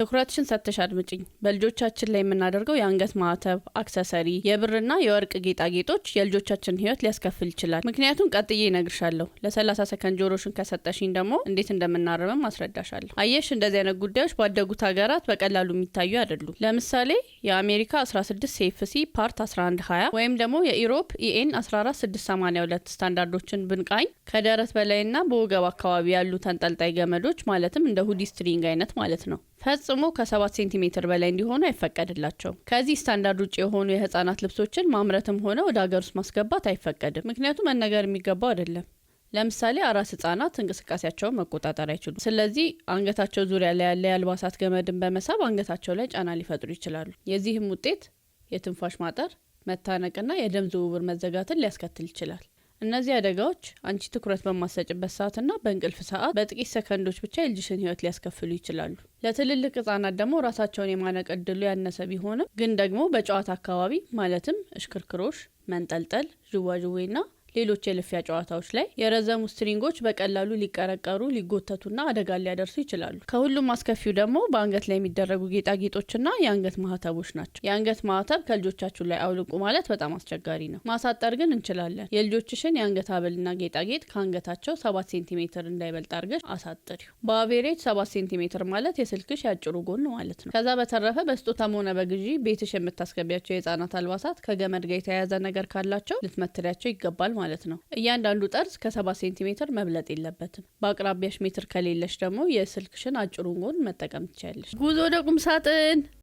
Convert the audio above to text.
ትኩረትሽን ሰጥተሽ አድምጭኝ። በልጆቻችን ላይ የምናደርገው የአንገት ማዕተብ፣ accessory፣ የብርና የወርቅ ጌጣጌጦች የልጆቻችንን ህይወት ሊያስከፍል ይችላል። ምክንያቱም ቀጥዬ እነግርሻለሁ። ለ30 ሰከንድ ጆሮሽን ከሰጠሽኝ ደግሞ እንዴት እንደምናርምም አስረዳሻለሁ። አየሽ፣ እንደዚህ አይነት ጉዳዮች ባደጉት ሀገራት በቀላሉ የሚታዩ አይደሉም። ለምሳሌ የአሜሪካ 16 CFC part 1120 ወይም ደግሞ የ Europe EN 14682 ስታንዳርዶችን ብንቃኝ ከደረት በላይና በወገብ አካባቢ ያሉ ተንጠልጣይ ገመዶች፣ ማለትም እንደ hoodie string አይነት ማለት ነው፣ ፈጽሞ ከ7 ሴንቲሜትር በላይ እንዲሆኑ አይፈቀድላቸውም። ከዚህ ስታንዳርድ ውጭ የሆኑ የህጻናት ልብሶችን ማምረትም ሆነ ወደ ሀገር ውስጥ ማስገባት አይፈቀድም። ምክንያቱም መነገር የሚገባው አይደለም። ለምሳሌ አራስ ህጻናት እንቅስቃሴያቸውን መቆጣጠር አይችሉም። ስለዚህ አንገታቸው ዙሪያ ላይ ያለ የአልባሳት ገመድን በመሳብ አንገታቸው ላይ ጫና ሊፈጥሩ ይችላሉ። የዚህም ውጤት የትንፋሽ ማጠር፣ መታነቅና የደም ዝውውር መዘጋትን ሊያስከትል ይችላል። እነዚህ አደጋዎች አንቺ ትኩረት በማትሰጭበት ሰዓትና በእንቅልፍ ሰዓት በጥቂት ሰከንዶች ብቻ የልጅሽን ህይወት ሊያስከፍሉ ይችላሉ። ለትልልቅ ህጻናት ደግሞ ራሳቸውን የማነቅ እድሉ ያነሰ ቢሆንም ግን ደግሞ በጨዋታ አካባቢ ማለትም እሽክርክሮሽ፣ መንጠልጠል፣ ዥዋዥዌና ሌሎች የልፊያ ጨዋታዎች ላይ የረዘሙ string ኦች በቀላሉ ሊቀረቀሩ፣ ሊጎተቱና አደጋ ሊያደርሱ ይችላሉ። ከሁሉም አስከፊው ደግሞ በአንገት ላይ የሚደረጉ ጌጣጌጦችና የአንገት ማህተቦች ናቸው። የአንገት ማህተብ ከልጆቻችሁ ላይ አውልቁ ማለት በጣም አስቸጋሪ ነው። ማሳጠር ግን እንችላለን። የልጆችሽን የአንገት ሀብልና ጌጣጌጥ ከአንገታቸው 7 ሴንቲሜትር እንዳይበልጥ አድርገሽ አሳጥሪው። በ average 7 ሴንቲሜትር ማለት የስልክሽ ያጭሩ ጎን ማለት ነው። ከዛ በተረፈ በስጦታም ሆነ በግዢ ቤትሽ የምታስገቢያቸው የህጻናት አልባሳት ከገመድ ጋር የተያያዘ ነገር ካላቸው ልትመትሪያቸው ይገባል ማለት ነው። እያንዳንዱ ጠርዝ ከ7 ሴንቲሜትር መብለጥ የለበትም። በአቅራቢያሽ ሜትር ከሌለሽ ደግሞ የስልክሽን አጭሩን ጎን መጠቀም ትችያለሽ። ጉዞ ወደ ቁም ሳጥን።